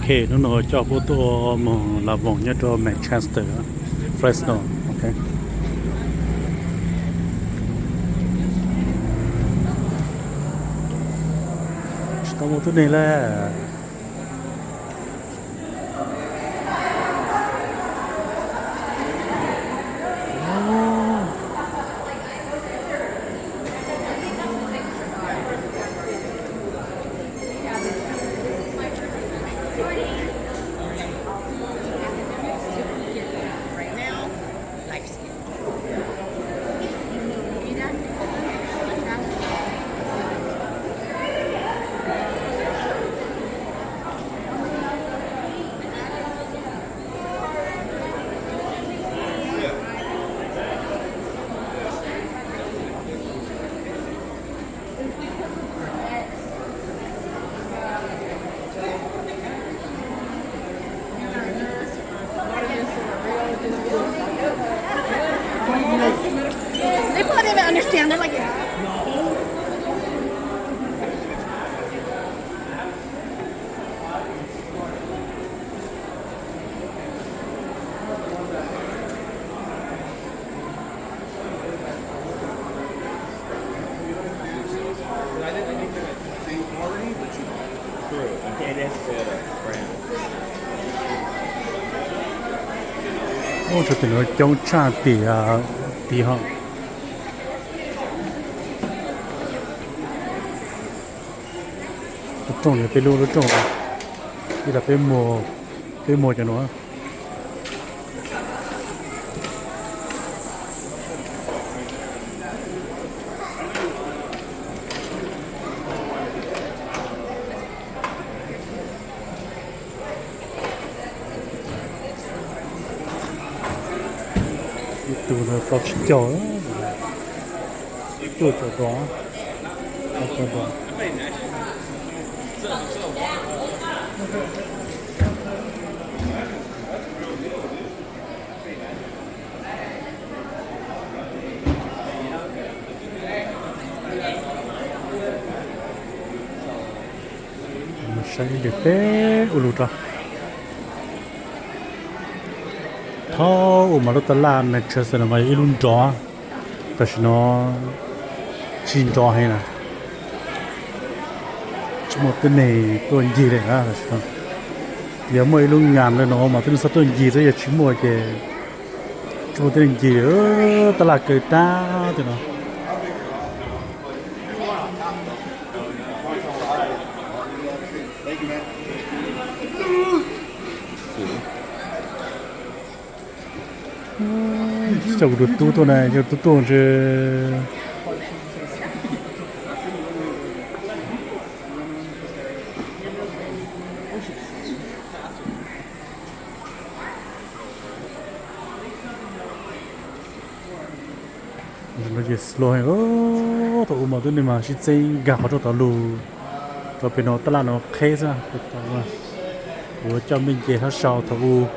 Ok, hnub no coj peb tuaj mus la voos nyob rau Manchester, Fresno. Ok, tsis tau mus twg ne le. They probably didn't even understand. They're like, yeah. Ub, txog tim no coob tshaj tim, tim ho. Lub rooj, peb lub lub rooj, ib tas peb muag, peb muag cov no. Ib tug no tau tsib caug, cuaj caum dos, cuaj caum dos. Mus saib ib ntsis peb ua lug rau. Thaum ub mas lub taj laj Manchester no mas yog ib lub nrov, tam sim no tsis nrov heev na. Tsis muaj tib neeg tuaj ncig li na tam sim no. Yog muaj ib lub ngam li no mas tib neeg txhob tuaj ncig xwb, yog tsis muaj ces tsis muaj tib neeg ncig li. Taj laj kaw tag tim no. Coj kuv tus tub tuaj na, coj tus tub tuaj ntshe. Ces slow heev. Thaum ub mas tib neeg mas sib txeeb nkag qhov rooj tau lug rau pem no, taj laj no qheb xwb. Kuv coj mej nce sab sau thaum ub.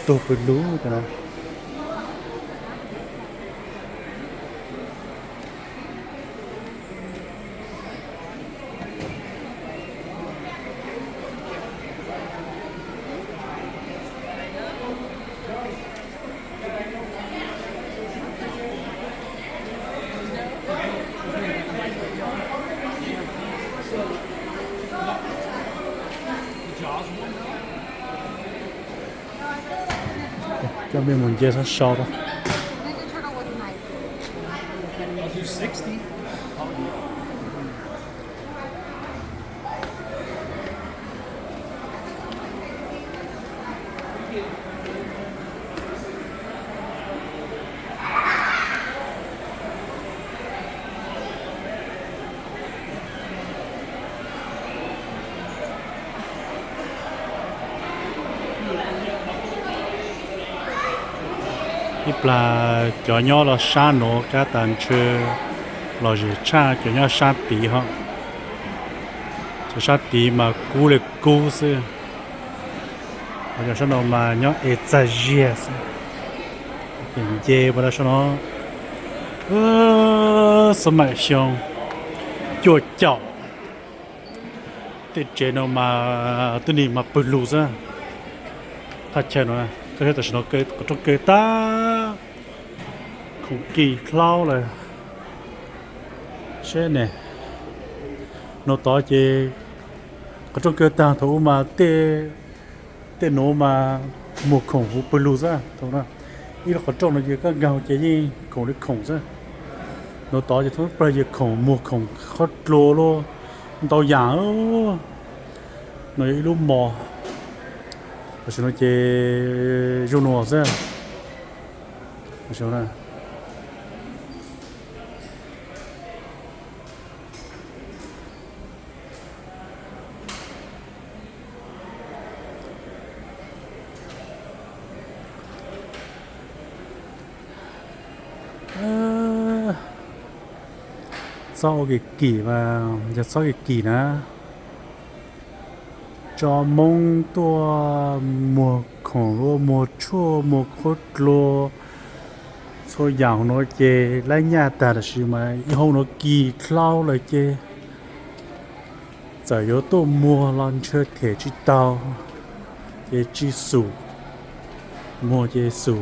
Tuag pw lug tas na. Coj mej mus nce sab sau rau. Ib plag cov nyob los sab nuav kab tas ntshe lom zem tshaj cov nyob sab tid ho. Cov sab tid mas kub li kub xwb, ho cov sab no mas nyob ev txag ziag xwb. Nce mus rau saum no, xab maim xyoo cuaj caum. Tej tsev no mas twb nim mas pw lug xwb. Thaj chaw no, tam sim no qhov rooj kaw tag, khoom kis hlaub lawm. Seb ne, no tod ces qhov rooj kaw tag, thaum ub mas tej, tej nuav mas muag khoom huv pw lug xwb. Thaum no ib lub qhov rooj no ces koj nkag ces yeej khoom li khoom xwb. No tod ces thoob plawg ces khoom, muag khoom, qhov dlua luaj, ntau yam. No yog ib lub mos, tam sim no ces zoo no xwb. Txhob ua kim kim mas, yog txhob kim kim na. Tso Moob tuaj muag khoom luaj, muag tshuaj, muag qhov dlua, txhua yam no ces laib nyaj tag, tab sis mas ib hoob no kis hlaub lawm ces txawm yuav tuaj muag los ntshe them tsis tau, ces tsis xum. Muag ces xum,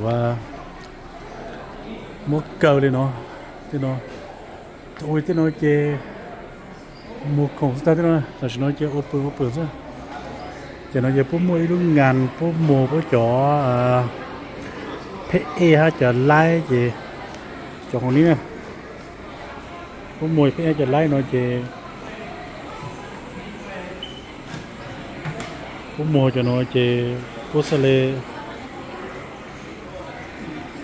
muab kaw li no. Tej no, ua tej no ces muag khoom xwb tag. Tej no tam sim no ces ua pw ua pw xwb. Ces no ces puab muaj ib lub ngas puab muag puab cov pheb ej hab cov laib ces, cov hauv ni na, puab muag pheb ej cov laib no ces puab muag cov no ces puab xaav le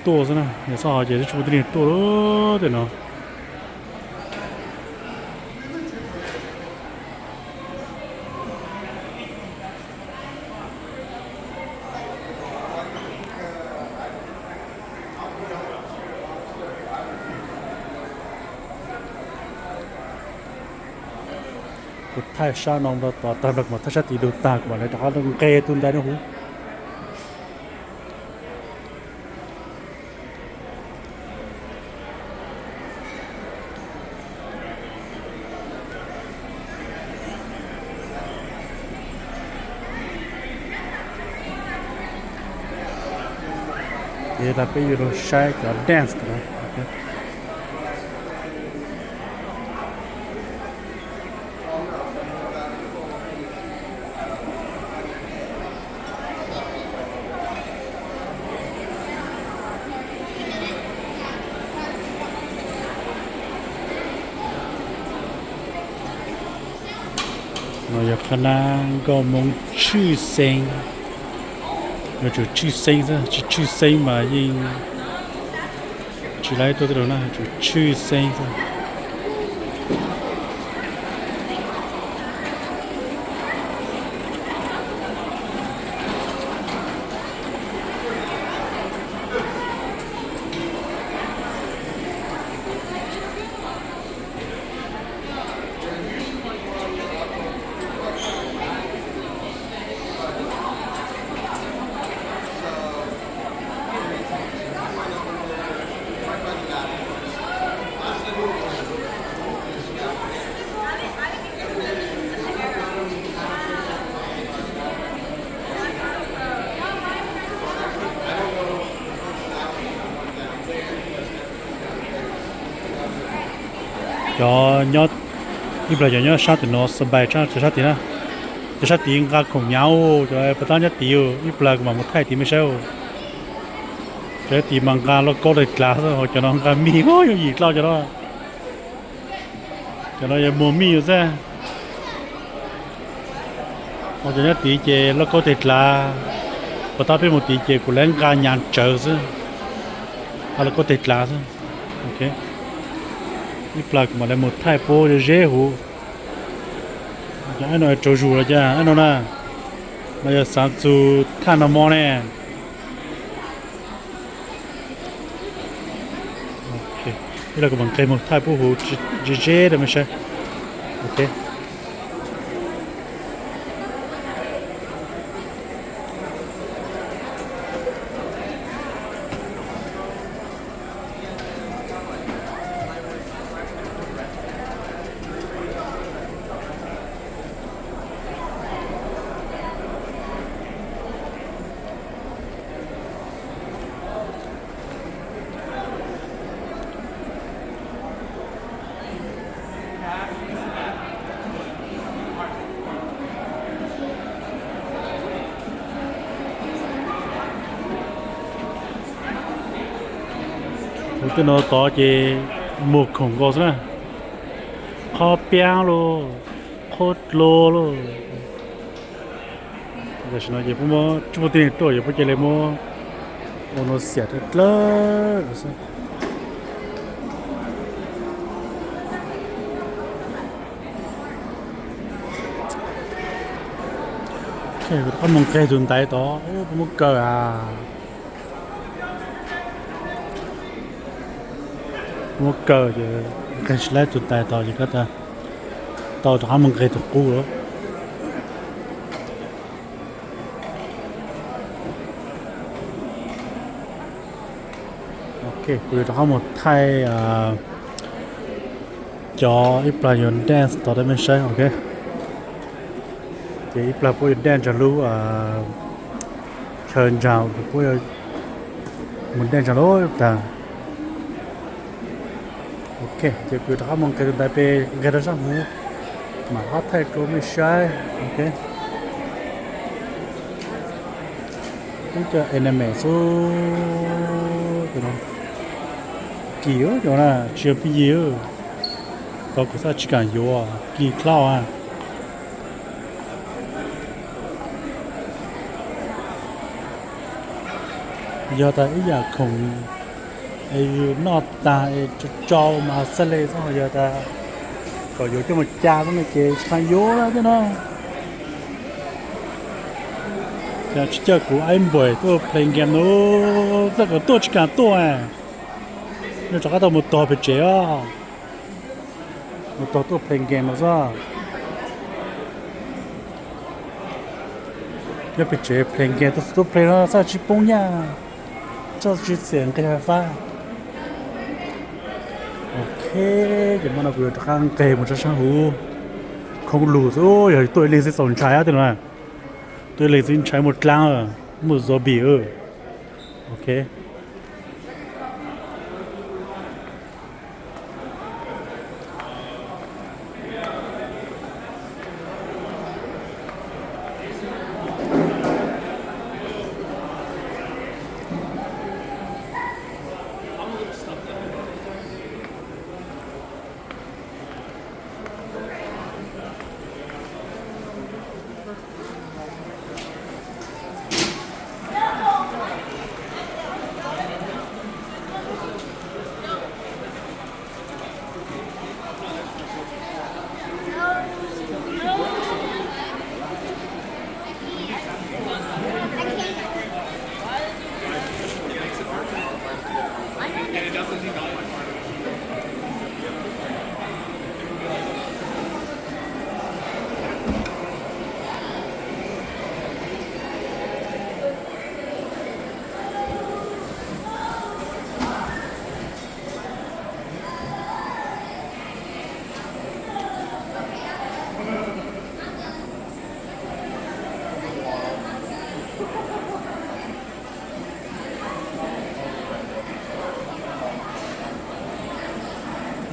tuaj xwb na, yog txhob ho ces tsis muaj tib neeg tuaj lawm tej no. Kuv thaij sab no rau tom tag, kuv mam thaij sab tid dua tag kuv mam le rov qab nqe tus ntaiv no huv. Ces tas peb yuav rau saib cov dance no. No yog qhab nab nkauj Hmoob tshwj xeeb. Yuav tsum tshwj xeeb xwb, tsis tshwj xeeb mas yeej tsis laib tuaj tej no na, tsum tshwj xeeb xwb. Cov nyob, ib plag cov nyob sab tim no xab npais tshaj cov sab tid na. Cov sab tid nqa khoom hnyav, cov pas tab nyob tid, ib plag kuv mam mus thaij tid me saib. Cov nyob tid mas nqa lauj kaub teg dlav xwb, ho cov no nqa mij yooj yim dlhau cov no. Cov no yog muag mij xwb. Ho cov nyob tid ces lauj kaub teg dlav, pas tab peb mus tid ces kuv lawv nqa hnyav tsawv xwb. Nqa lauj kaub teg dlav xwb. Ib plag kuv mam li mus thaij puab ze huv. Cov ab no tsaug zug los cas ab no na, no yog xaav txug thaj no mo ne. Ib plag kuv mam nqeg mus thaij puab huv ze ze rau mej saib. Tej no tod ces muag khoom nkaus xwb na. Qhob piab los, qhob dlua los. Tam sim no ces puab muab tsuj puag tij neeg tuaj, yog puab cia li muab ua no xiam dlawb dlawb xwb. Rov qab mus nqeg tus ntaiv tod, puab muab kaw as. Muab kaw ces nqeg tsis laib tus ntaiv tod ces koj tau rov qab mus nqeg tus qub lawm. Ok, kuv yuav rov qab mus thaij cov ib plag yuav dance tod rau mej saib, ok. Ces ib plag puab yuav dance nrog lub chaw ntsaum, puab yuav mus dance nrog lub tag. Ok, ces kuv yuav rov qab mus nqeg tus ntaiv pem, nqeg rau sab hauv, mam rov qab thaij rau mej saib, ok. Peb cov anime xwb, kim cov na, tsis yog pig yig, tau kuv xav tsis kam yuav, kim dlhau a. Yog tas ib yam khoom es yus noj tag es tsau tsau mas xaj le xwb, yog tas kom yuav coj mus ca xwb no ces tsis qab yuav thiab na. Cas tsis coj kuv ib npuam tuaj play game no, txoj kev tuaj tsis kam tuaj. Nws rov qab tau mus tog pem tsev os. Mus tog tuaj play game no xwb. Nyob pem tsev play game, tuaj play no xwb tsis poob nyaj, tsis txiam nqi fab. Ok, ces hmo no kuv yuav rov qab nqeg mus tso sab huv. Khoob lug xwb, yog tuaj ib leeg xwb txaus ntshai tej no. Tuaj ib leeg xwb ntshai muaj dlaab, muaj zombie. Ok.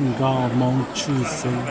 Nkauj Hmoob tshwj xeeb.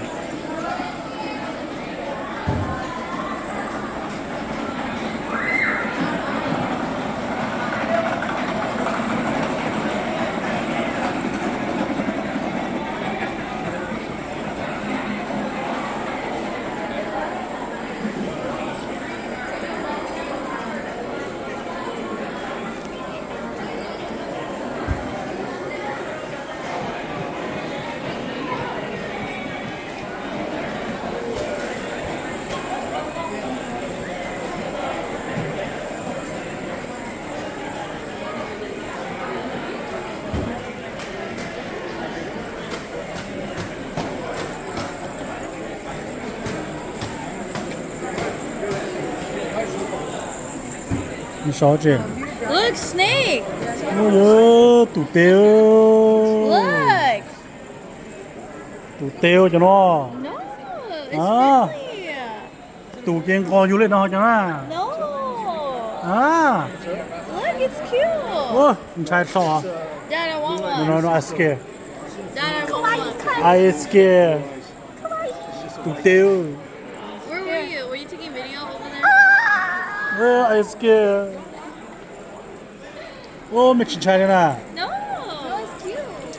Nws sau tsi? Look, snake. Ua, tus teb. Look. Tus teb cov no. No, it's friendly. Tus ces nqos yus li no cov na. No. Look, it's cute. Ntshai tso. Dad, I want one. No, no, no, I scared. Dad, I want one. I scared. Tus teb. Where were you? Were you taking video over there? I scared. Ua, mej tsis ntshai li na? No. No, it's cute.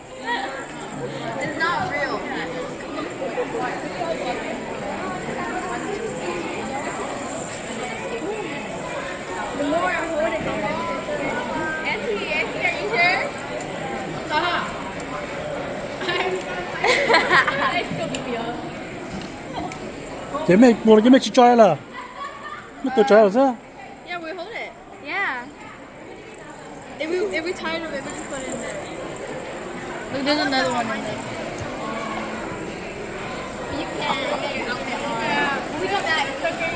It's not real. The more I hold it, the more. Auntie, Auntie, are you here? Haha. I still beat me up. Ces mej mus ces mej tsis tso lawm, mej tua tsawv lawm xwb. Yeah, we hold it. Yeah. If we, if we tired of it, we can put it in there. Look, there's another one in there. You can. Yeah. When we go back, it's okay.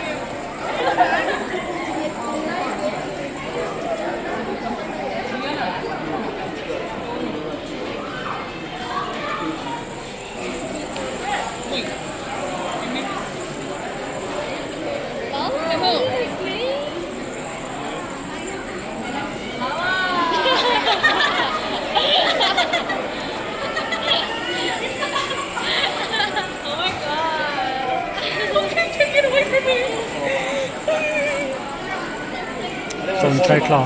Txaus ntshai dlo,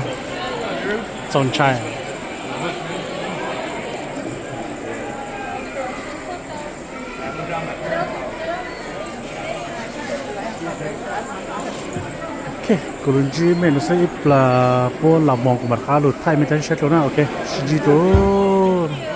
txaus ntshai. Ok, kuv lug ntsib mej nuav xwb, ib plag puab los moog kuv mam rov qab lug thaij mej cov sib saib dlua na. Ok, sib ntsib dlua.